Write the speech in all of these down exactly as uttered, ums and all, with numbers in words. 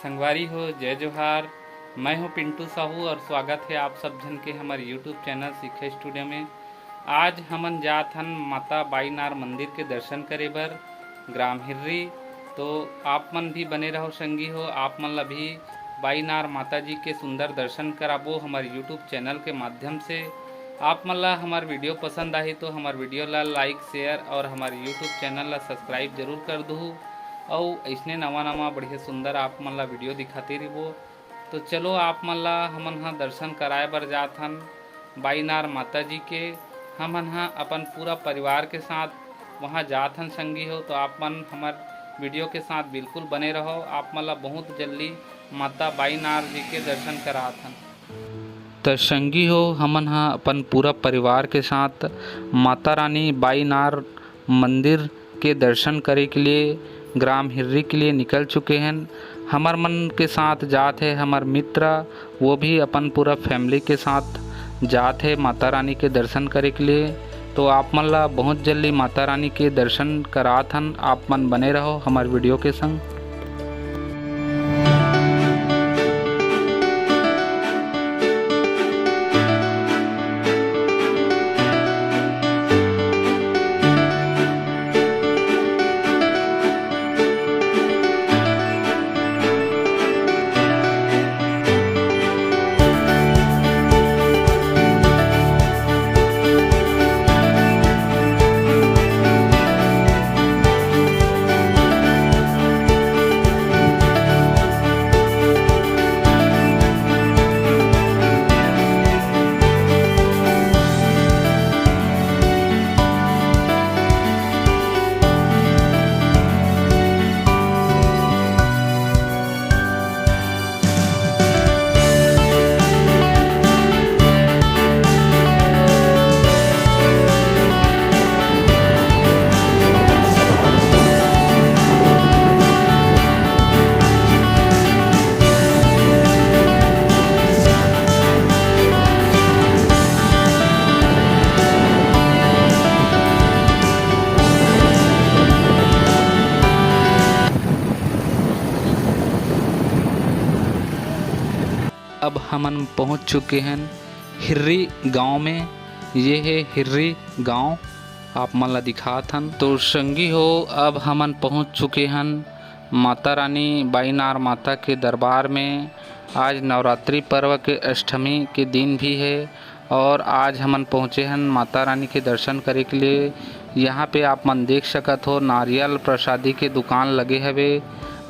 संगवारी हो, जय जोहार। मैं हूं पिंटू साहू और स्वागत है आप सब झन के हमर YouTube चैनल सीखे स्टूडियो में। आज हमन जात हन माता बाईनार मंदिर के दर्शन करे बर ग्राम हिर्री। तो आप मन भी बने रहो संगी हो, आप मन ला भी बाईनार माता जी के सुंदर दर्शन कराबो हमर YouTube चैनल के माध्यम से। आप मन ला हमर वीडियो पसंद आही तो हमर वीडियो ला like, share और हमर YouTube चैनल ला subscribe जरूर कर दुहू। अउ अइसने नवा नवा बढ़िया सुंदर आप मन ला वीडियो दिखाते रहिबो। तो चलो आप मन ला हमन ह दर्शन कराए बर जात हन बाईनार माता जी के। हमन ह अपन पूरा परिवार के साथ वहाँ जात हन संगी हो। तो आप मन हमर वीडियो के साथ बिल्कुल बने रहो, आप मन ला बहुत जल्दी माता बाईनार जी के दर्शन करात हन। त संगी हो, हमन ह अपन पूरा परिवार के साथ माता रानी बाईनार मंदिर के दर्शन करे के लिए ग्राम हिर्री के लिए निकल चुके हन। हमर मन के साथ जात है हमर मित्र, वो भी अपन पूरा फैमिली के साथ जात है माता रानी के दर्शन करे के लिए। तो आप मन ला बहुत जल्दी माता रानी के दर्शन करात हन, आप मन बने रहो हमर वीडियो के संग। अब हमन पहुंच चुके हन हिर्री गांव में। ये है हिर्री गांव, आप मन ला दिखात हन। तो संगी हो, अब हमन पहुंच चुके हन माता रानी बाईनार माता के दरबार में। आज नवरात्रि पर्व के अष्टमी के दिन भी है और आज हमन पहुंचे हन माता रानी के दर्शन करे के लिए। यहाँ पे आप मन देख सकत हो, नारियल प्रसादी के दुकान लगे हवे।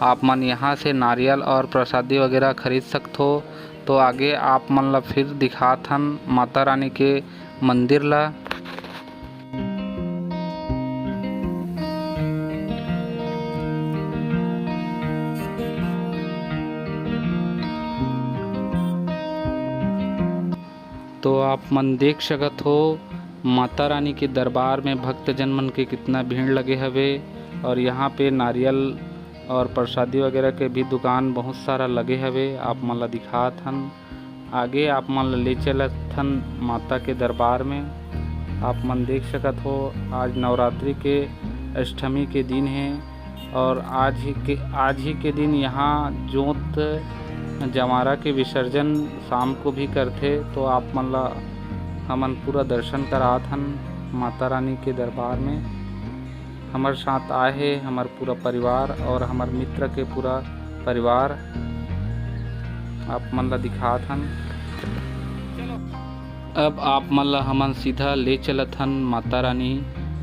आप मन यहाँ से नारियल और प्रसादी वगैरह खरीद सकत हो। तो आगे आप मन ला फिर दिखात हन माता रानी के मंदिर ला। तो आप मन देख सकत हो, माता रानी के दरबार में भक्तजन मन के कितना भीड़ लगे हवे और यहाँ पे नारियल और प्रसादी वगैरह के भी दुकान बहुत सारा लगे हवे। आप मन ला दिखात हन, आगे आप मन ला ले चलत हन माता के दरबार में। आप मन देख सकत हो, आज नवरात्रि के अष्टमी के दिन है और आज ही के, आज ही के दिन यहाँ जोत जवारा के विसर्जन शाम को भी करथे। तो आप मन ला हमन पूरा दर्शन करात हन माता रानी के दरबार में। हमर साथ आए हे हमर पूरा परिवार और हमर मित्र के पूरा परिवार, आप मन ला दिखात हन। अब आप मन ला हमन सीधा ले चलत हन माता रानी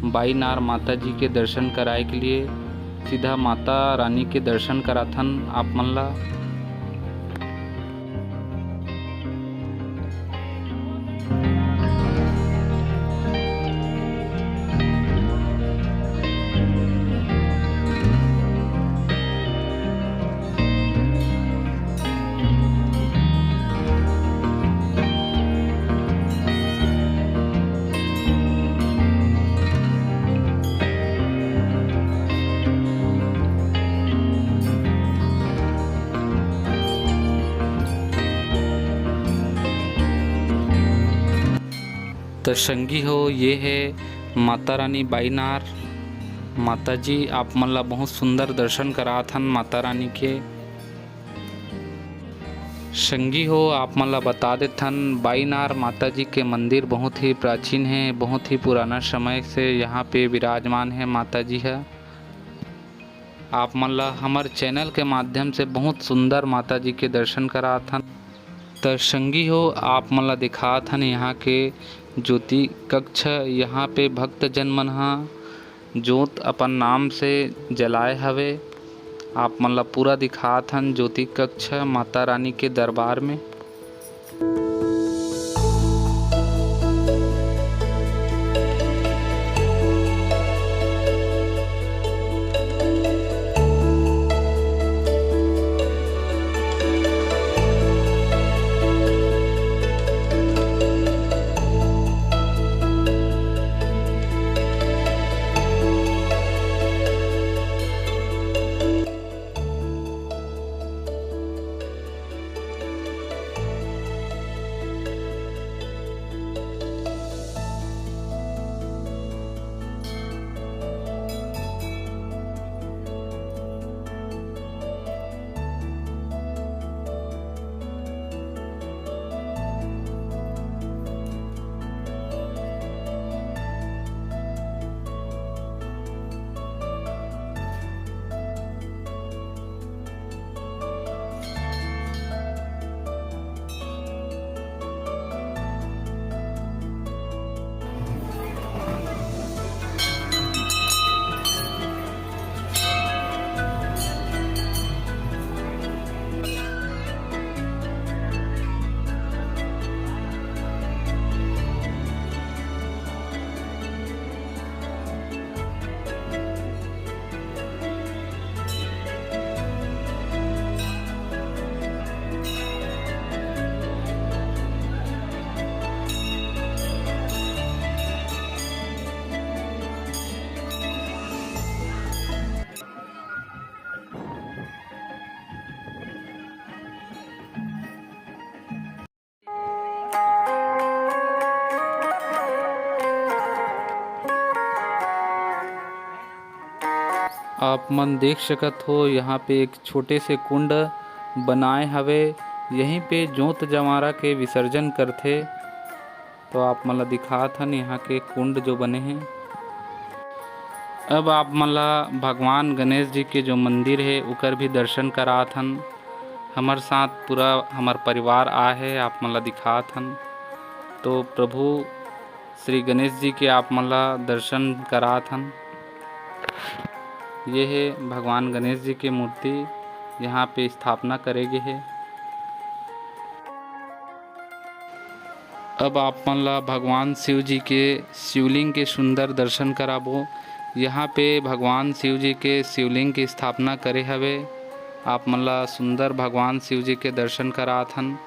बाईनार माता जी के दर्शन कराए के लिए। सीधा माता रानी के दर्शन कराथन आप मन ला। त संगी हो, ये है माता रानी बाईनार माता जी। आप मन ला बहुत सुंदर दर्शन करात हन माता रानी के। संगी हो, आप मन ला बता देथन, बाईनार माता जी के मंदिर बहुत ही प्राचीन हे, बहुत ही पुराना समय से यहाँ पे विराजमान हे माता जी ह। आप मन ला हमर चैनल के माध्यम से बहुत सुंदर माता जी के दर्शन करात हन। त संगी हो, आप मन ला दिखात हन यहाँ के ज्योति कक्ष। यहाँ पे भक्त जन मन ह जोत अपन नाम से जलाए हवे। आप मन ला पूरा दिखात हन ज्योति कक्ष माता रानी के दरबार में। आप मन देख सकत हो, यहाँ पे एक छोटे से कुंड बनाए हवे। यहीं पे जोत जवारा के विसर्जन करथे। तो आप मन ला दिखात हन यहाँ के कुंड जो बने हे। अब आप मन ला भगवान गणेश जी के जो मंदिर हे, ओकर भी दर्शन करात हन। हमर साथ पूरा हमर परिवार आए हे, आप मन ला दिखात हन। तो प्रभु श्री गणेश जी के आप मन ला दर्शन करात हन। ये हे भगवान गणेश जी के मूर्ति, यहाँ पे स्थापना करे गे हे। अब आप मन ला भगवान शिव जी के शिवलिंग के सुंदर दर्शन कराबो। यहाँ पे भगवान शिव जी के शिवलिंग की स्थापना करे हवे। आप मन ला सुंदर भगवान शिव जी के दर्शन करात हन।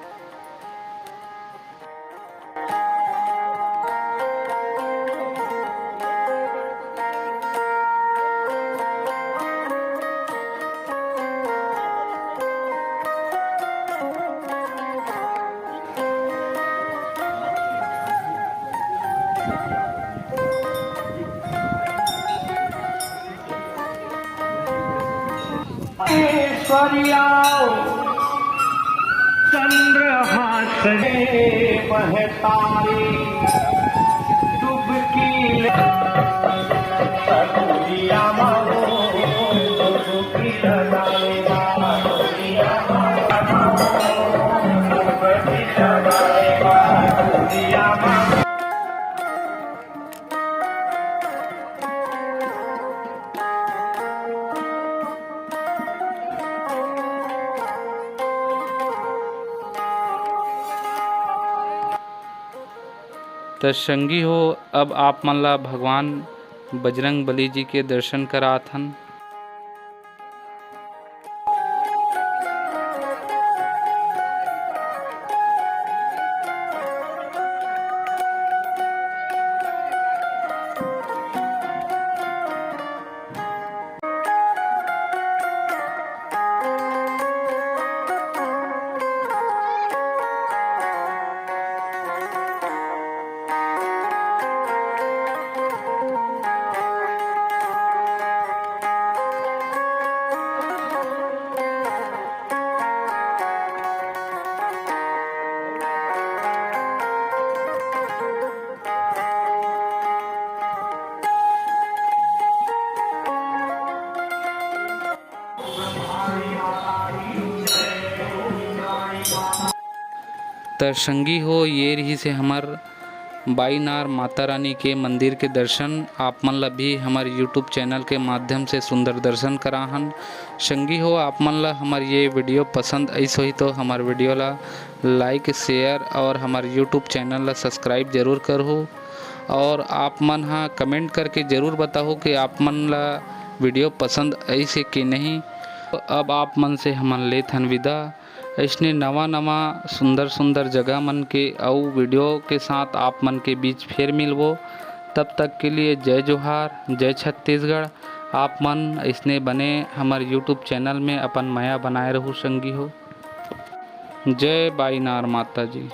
ऐश्वर्या चंद्रहास महतारी, डुबकी ले सकुलिया मारो, डुबकी लगाए मारो। त संगी हो, अब आप मन ला भगवान बजरंग बली जी के दर्शन करात हन। त संगी हो, ये रहिसे हमर बाईनार माता रानी के मंदिर के दर्शन। आप मन ला भी हमर YouTube चैनल के माध्यम से सुंदर दर्शन कराहन। संगी हो, आप मन ला हमर ये वीडियो पसंद आइस होही तो हमर वीडियो ला लाइक, शेयर और हमर YouTube चैनल ला सब्सक्राइब जरूर करहू। और आप मन हा कमेंट करके जरूर बताहू कि आप मन ला वीडियो पसंद आइस हे कि नहीं। तो अब आप मन से हमन लेथन विदा। अइसने नवा नवा सुंदर सुंदर जगह मन के अउ वीडियो के साथ आप मन के बीच फिर मिलबो। तब तक के लिए जय जोहार, जय छत्तीसगढ़। आप मन अइसने बने हमर YouTube चैनल में अपन मया बनाए रहू संगी हो। जय बाईनार माता जी।